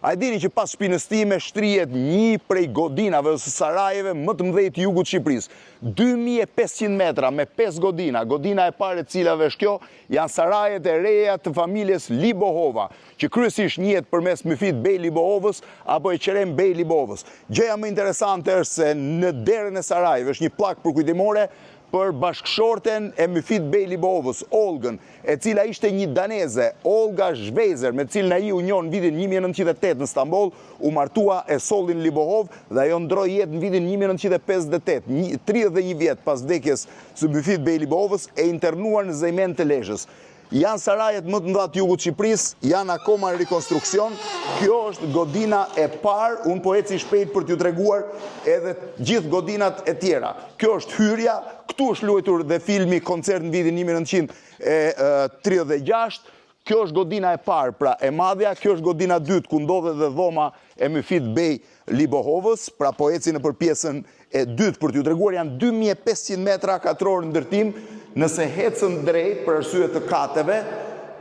A e dini që pas shpinës time shtrihet një prej godinave ose sarajeve më të mëdhej të jugut të Shqipërisë. 2500 metra me 5 godina, godina e parë e cilave është kjo, janë sarajet e reja të familjes Libohova, që kryesisht njihet përmes Myfit Bej Libohovës apo Eqerem Bej Libohovës. Gjëja më interesante është se në derën e sarajeve është një pllakë përkujtimore për bashkëshorten e Myfit Bej Libohovës, Ollgën, e cila ishte një daneze, Ollga Shvejzer, me të cilën ai u njoh në vitin 1908 në Stamboll, u martua e solli në Libohovë dhe ajo ndërroi jetë në vitin 1958, 31 vjet pas vdekjes së Myfit Bej Libohovës, e internuar në Zejmen të Lezhës. Janë sarajet më të mëdha të jugut të Shqipërisë, janë akoma në rikonstruksion. Kjo është godina e parë, unë po eci shpejt për t'ju treguar edhe gjithë godinat e tjera. Kjo është hyrja, këtu është luajtur dhe filmi koncert në vitin 1936. Kjo është godina e parë, pra e madhja, kjo është godina e dytë ku ndodhet dhe dhoma e Myfit Bej Libohovës, pra po eci nëpër pjesën e dytë për t'ju treguar janë 2500 metra katror ndërtim, nëse ecën drejt për arsye të kateve,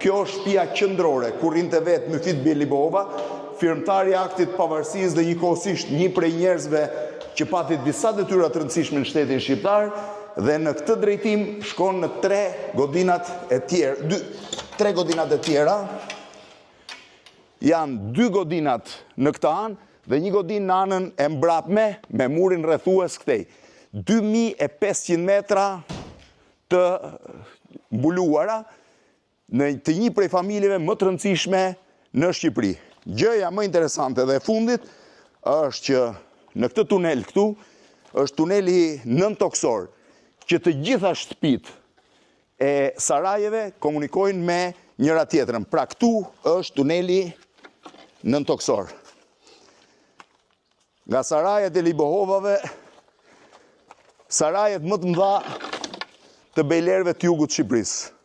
kjo është shtëpia qendrore ku rrinte vetë Myfit Bej Libohova, firmëtari i aktit të pavarësisë dhe njëkohësisht një prej njerëzve që pati disa detyra të rëndësishme në shtetin shqiptar dhe në këtë drejtim shkon në tre godinat e tjera, dy, tre godinat e tjera, Janë dy godinat në këtë anë dhe një godinë në anën e mbrapme me murin rrethues këtej. 2500 metra të mbuluara në të një prej familjeve më të rëndësishme në Shqipëri. Gjëja më interesante dhe e fundit është që në këtë tunel këtu është tuneli nëntokësor që të gjitha shtëpitë e sarajeve komunikojnë me njëra tjetrën. Pra këtu është tuneli nëntokësor. Nga sarajet e Libohovave, sarajet më të mëdha të bejlerëve të jugut të Shqipërisë.